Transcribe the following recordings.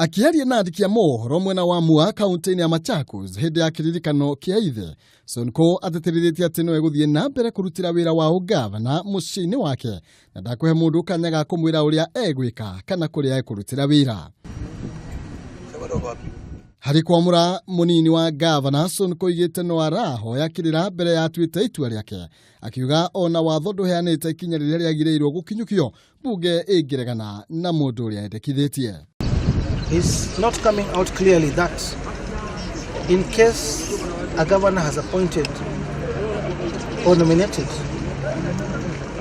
Akĩaria na andĩki a mohoro mwena wa Mua kaunti-inĩ ya Machakos hĩndĩ ya kĩririkano kĩa ithe, Sonko atĩtĩrithĩtie atĩ no egũthiĩ na mbere kũrutĩra wĩra wa ũgavana mũciĩ-inĩ wake na ndakũhe mũndũ kanya ga kũmwĩra ũrĩa egwĩka kana kũrĩa ekũrutĩra wĩra. Harĩ kwamũra mũnini wa gavana, Sonko oigĩte no arahoya kĩrĩra mbere ya atuĩte itua rĩake, akiuga ona watho ndũheanĩte ikinya rĩrĩa rĩagĩrĩirwo gũkinyũkio mbunge ĩngĩregana na mũndũ ũrĩa endekithĩtie. It's not coming out clearly that in case a governor has appointed or nominated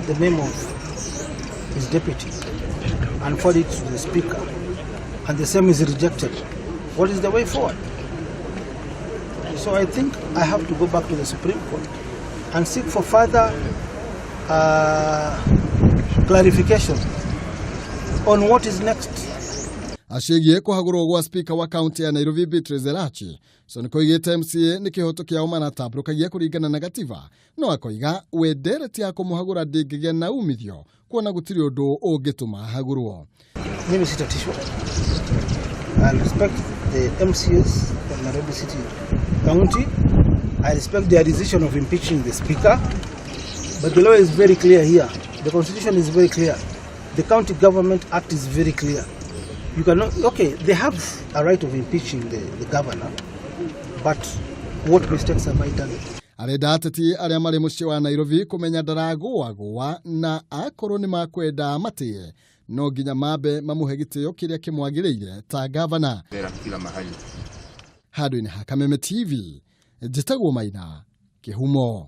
the name of his deputy and forward it to the speaker and the same is rejected, what is the way forward? So I think I have to go back to the Supreme Court and seek for further clarification on what is next. Aciĩgiĩ kũhagũrwo gwa spika wa kaunti ya Nairobi Beatrice Elachi, Sonko oigĩte MCA nĩ kĩhoto kĩao maratambũrũkagia kũringana na gatiba, no akoiga we ndereti ya kũmũhagũra ndĩngĩgĩa na umithio kuona gũtirĩ ũndũ ũngĩtũma ahagũrwo. Mimi sitatishwa. I respect the MCAs from Nairobi City County. I respect their decision of impeaching the speaker. But the law is very clear here. The constitution is very clear. The County Government Act is very clear. You cannot, okay, they have a right of impeaching the governor, but what mistakes have I done? Arenda ateti arĩa marĩ mũciĩ wa Nairobi kũmenya ndaragũagũa na akorwo nĩ makwenda matĩe no nginya mambe mamũhe gĩtĩo kĩrĩa kĩmwagĩrĩire ta gavana. Kila mahali. Handũ-inĩ ha Kameme TV, njĩtagwo Maina Kĩhumo.